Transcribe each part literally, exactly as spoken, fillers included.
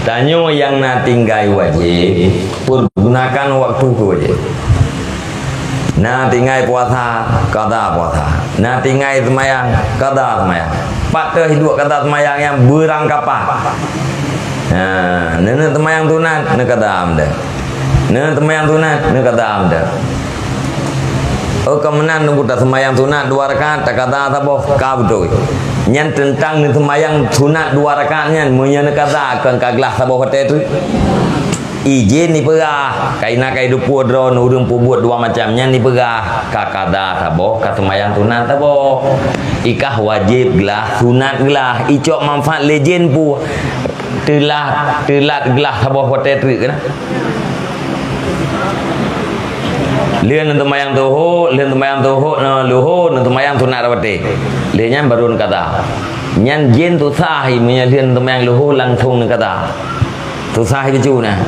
Tanyoe nyang na tinggai wajéb, pergunakan waktu keu wajéb. Na tinggai puasa, kada puasa. Na tinggai seumayang, kada seumayang. Pat teuh duek kada seumayang nyang beurangkapat. Ha, neuneuk seumayang sunat, neukada meudan. Neuneuk seumayang sunat, neukada meudan. Oh, ka meunan nunggu taseumayang sunat dua rakaat, takada saboh, ka beutôi. Nyan teuntang neuseumayang sunat dua rakaat nyan, meunyoe neukada, kon ka glah saboh watée teuk. Idin dipeugah, kaina kai dupo droe ureuëng peubuet dua macam nyan dipeugah, ka kada saboh, ka seumayang sunat saboh. Ikah wajéb glah, sunat glah, icok manfaat lé jén pu, teulat, teulat glah saboh watée teuk keunan. Lheueh neuseumayang tuho, lheueh neuseumayang tuho, na luho, neuseumayang sunat watée. Lheueh nyan baru neukada. Nyan jén susah, meunyoe lheueh neuseumayang luho langsung neukada. Susah bacut na.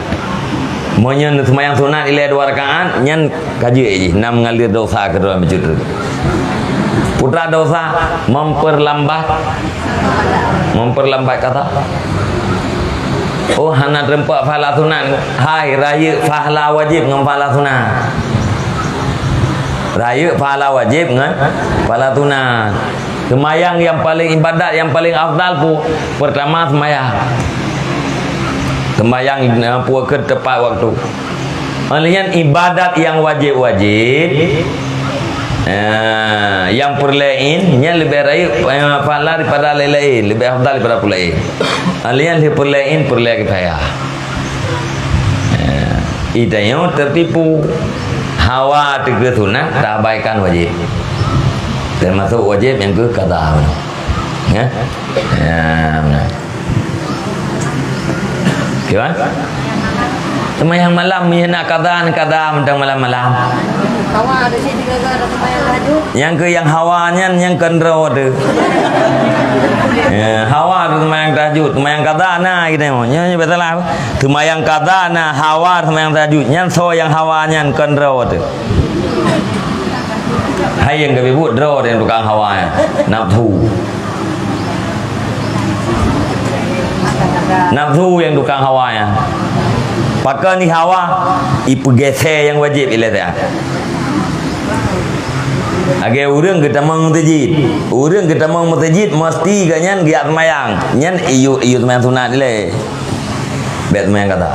Meunyoe neuseumayang sunat ilée dua rakaat, nyan ka jeuet jih, na meungalir dosa keudroe bacut. Putra dosa, memperlambat, memperlambat kada. Oh, hana teureumpok pahala sunat. Hai, rayeuk pahala wajéb ngon pahala sunat. Rayeuk pahala wajéb ngon pahala sunat. Seumayang nyang paleng ibadat, nyang paleng afdal pu, peurtama seumayang. Seumayang, eh, pu keu teupat waktu. Óh lheueh nyan ibadat nyang wajéb-wajéb, eh, nyang peureulée in, nyan leubeh rayeuk, eh, pahala daripada laén-laén, leubeh afdal daripada peue laén. Óh lheueh nyan lheueh peureulée in, peureulée kifayah. Eh, i tanyoe teutipu. Hawa teuh keu sunat, taabaikan wajéb. Teumasok wajéb nyang keu kada. Ya? Ya, beuna. Kiban? Seumayang malam, meuhana kada, kada mantong malam-malam. Hawa ada sih tiga gara seumayang tahajud. Nyang keu nyang hawa nyan, nyang keundroe teuh. Ya, hawa teuh seumayang tahajud, seumayang kada na gitu. Nyan, nyan beutôi lah. Seumayang kada na, hawa seumayang tahajud. Nyan soe nyang hawa nyan keundroe teuh. Hai nyang ka buet droe nyang tukang hawa nyan. Nafsu. Nafsu nyang tukang hawa nyan. Pakon di hawa, ipeugeuseue nyang wajéb ilée teuh. Lagée ureuëng geutamong meuseujid. Ureuëng geutamong meuseujid, meusti geuh nyan geujak seumayang. Nyan iyue, iyue seumayang sunat ilée. Bék seumayang kada.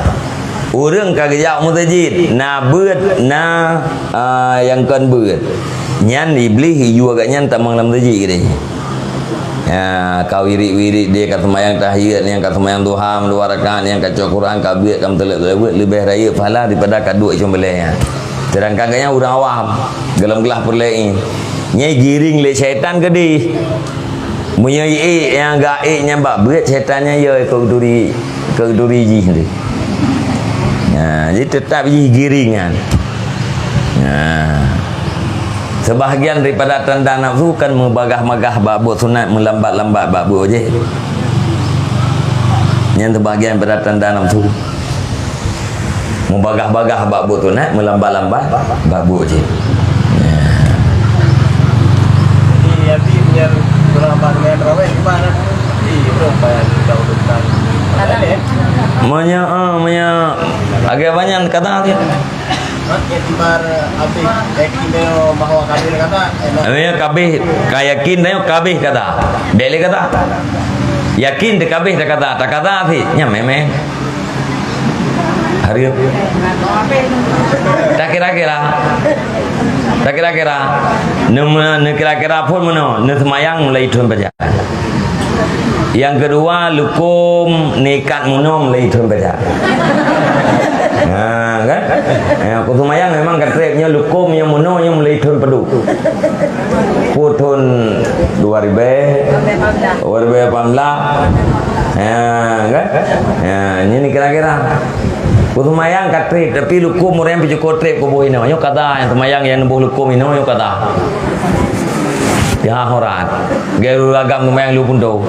Ureuëng ka geujak meuseujid, na beuet, na, ah, nyang kon beuet. Nyan Iblih iyue geuh nyan tamong lam meuseujid keudeh. Ya, ka wirit-wirit dia, ka seumayang tahiyat, nyang ka seumayang duha dua rakaat, nyang ka cok Quran, ka beuet, ka meuteuleuek-teuleuek beuet, leubeh rayeuk pahala daripada ka duek cong beulée nyan. Sedangkan geuh nyan ureuëng awam, gohlom glah peureulée in. Nyan giring lé syaitan keudeh. Meunyoe ék nyang geuék nyan bak beuet, syaitan nyan yo keu duri, keu duri jih tu. Nah, jadi tetap jih giring nyan. Nah. Sebahagian daripada tanda nafsu kan meubagah-bagah bak buet sunat, meulambat-lambat bak buet wajéb. Nyan sebahagian daripada tanda nafsu. Meubagah-bagah bak buet sunat, meulambat-lambat bak buet wajéb. Ya. Jadi, Abi punya surah Baqarah terawih gimana? Iya, berapa yang kita udah tahu? Ada, ya? Meunyoe, eh, meunyoe agak banyak kata dia. Mat, itibar Abi, eh, kita bahwa kafir kata, eh, Meunyoe kabéh, ka yakin tanyoe kabéh kata. Bék lé kata. Yakin teuh kabéh takata, takata sih. Nyan mémé. Hareuem. Takira-kira. Takira-kira. Neu-, neukira-kira phon meunoe, neuseumayang mulai thon pajan. Nyang keudua, lukôm neuikat meunoe mulai thon pajan. Ha, kan? Ya, peuseumayang memang ka trép nyoe lukôm nyang meunoe nyoe mulai thon padum. Peue thon dua ribèe, dua ribèe lapan blah. Ya, kan? Ya, nyan kira-kira. Peuseumayang ka trép, tapi lukôm ureueng peucukôp trép kuboh inoe. Nyoe kata nyang seumayang nyang neuboh lukôm inoe, nyoe kata. Ya, horat. Gaya ureueng agam seumayang lhèe peuet.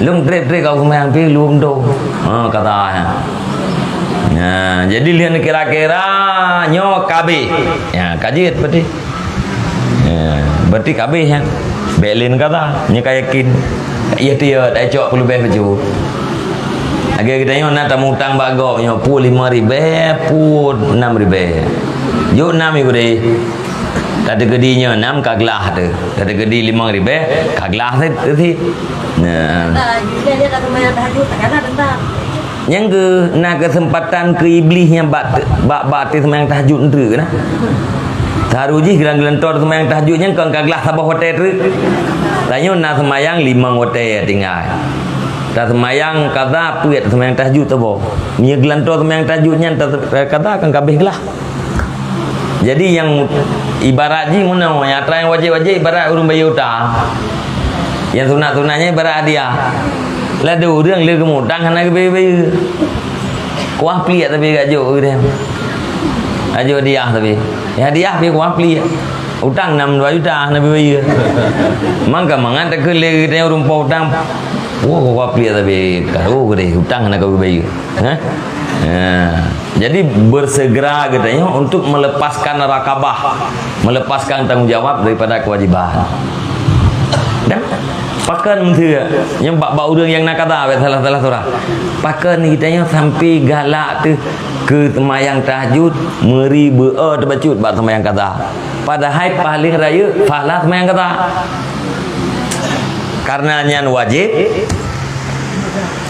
Lôn trép-trép ka seumayang pih lhèe peuet. Ha, kata nyan. Nah, jadi lheueh kira-kira nyoe kabéh. Ya, ka jeuet berarti. Ya, berarti kabéh nyan. Bèk lé neukata, nyoe ka yakin. Iya tiep, dak cok peulubeh baju. Lagèe geutanyoe na tamutang bak gob nyoe, pue limong ribèe, pue nam ribèe. Jok nam ié gurèe. Tateukeudi nyoe nam ka glah teuh. Tateukeudi limong ribèe, ka glah teuh, teuh sit. Nah. Nyang keu na keuseumpatan keu iblih nyan bak, bak, bak ateueh seumayang tahajud eunteuk na. Saharôh jih geulan-geulan tô seumayang tahajud nyan kon ka glah saboh watèe treuk. Tanyoe na seumayang limong watèe tinggai. Taseumayang kaza peuet seumayang tahajud saboh. Meunyoe geulan tô seumayang tahajud nyan ta-, kaza kan ka abéh glah. Jadi nyang ibarat jih meunoe, nyang atra nyang wajéb-wajéb ibarat ureueng bayeue utang. Nyang sunat-sunat nyan ibarat hadiah. Ladôm ureueng lé geumutang hana geubri bayeue. Kuah pliek tapi gak jok geuh. Ajok hadiah tapi. Ya hadiah pi kuah pliek. Utang nam dua juta hana geubri bayeue. Mangka mangat takheun lé geutanyoe ureueng po utang. Wah, kuah pliek tapi. Ka, oh, geude utang hana geubri bayeue. Ha? Ha. Jadi, bersegera geutanyoe untuk melepaskan rakabah, melepaskan tanggung jawab daripada kewajiban. Dan pakon meunteu nyang bak, bak ureueng nyang na kaza, bak salah-salah surah. Pakon geutanyoe sampai galak teuh keu seumayang tahajud, meuri beu-o teubacut bak seumayang kaza. Padahai paléng rayeuk pahala seumayang kaza. Karena nyan wajéb,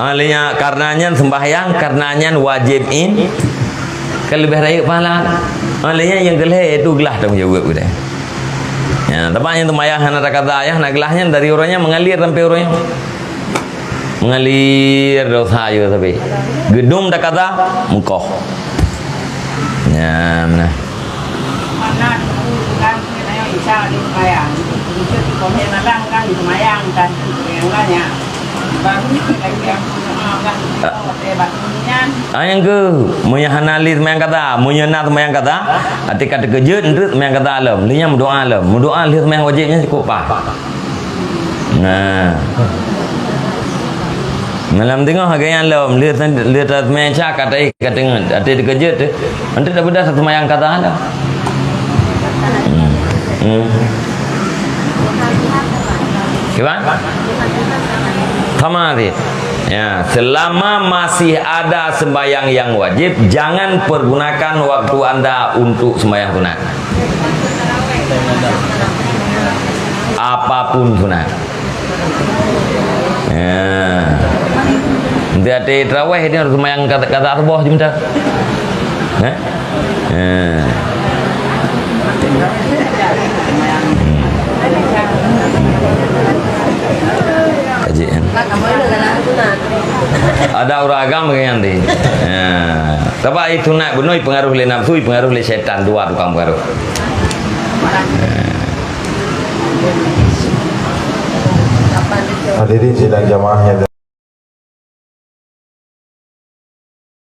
Oleh nya, karena nyan sembahyang, karena nyan wajib in, ka leubeh rayeuk pahala. Oleh nya, nyang keu lhèe itu glah tanggung jaweueb geude. Ya, teuma nyang seumayang hana takaza, ya, hana glah nyan dari uroe nyan mengalir sampai uroe nyoe. Mengalir dosa yo tapi. Geudum takaza, meukoh. Nyan nah. Mana tu kan Isya di sembahyang. Itu di komen malam kan di sembahyang kan. Yang banyak. Baru lagi yang punya orang. Pakai batu nian. Ah, nyang keu, meunyoe hana lé seumayang kaza, meunyoe na seumayang kaza, até ka teukeujot, enteuk seumayang kaza lom. Lé nyan meudoa lom. Meudoa lheueh seumayang wajéb nyan cukôp paih. Nah. Malam teungoh lagèe nyan lom, lheueh, lheueh taseumayang Isya ka taéh ka teungeut, até teukeujot teuh. Enteuk tabeudôh taseumayang kaza dah. Hmm. Hmm. Gimana? Sama sih. Ya, selama masih ada sembahyang yang wajib, jangan pergunakan waktu anda untuk sembahyang sunat. Apapun sunat. Ya. Nanti ada tarawih ni harus sembahyang kaza, kaza subuh je minta. Eh? Eh. Kaji, kan? Ada ureueng agam bagi nanti. Ya. Tapi itu nak bunoe pengaruh lé nafsu, pengaruh lé setan, dua tukang pengaruh. Ya. Hadirin sidang jamaah yang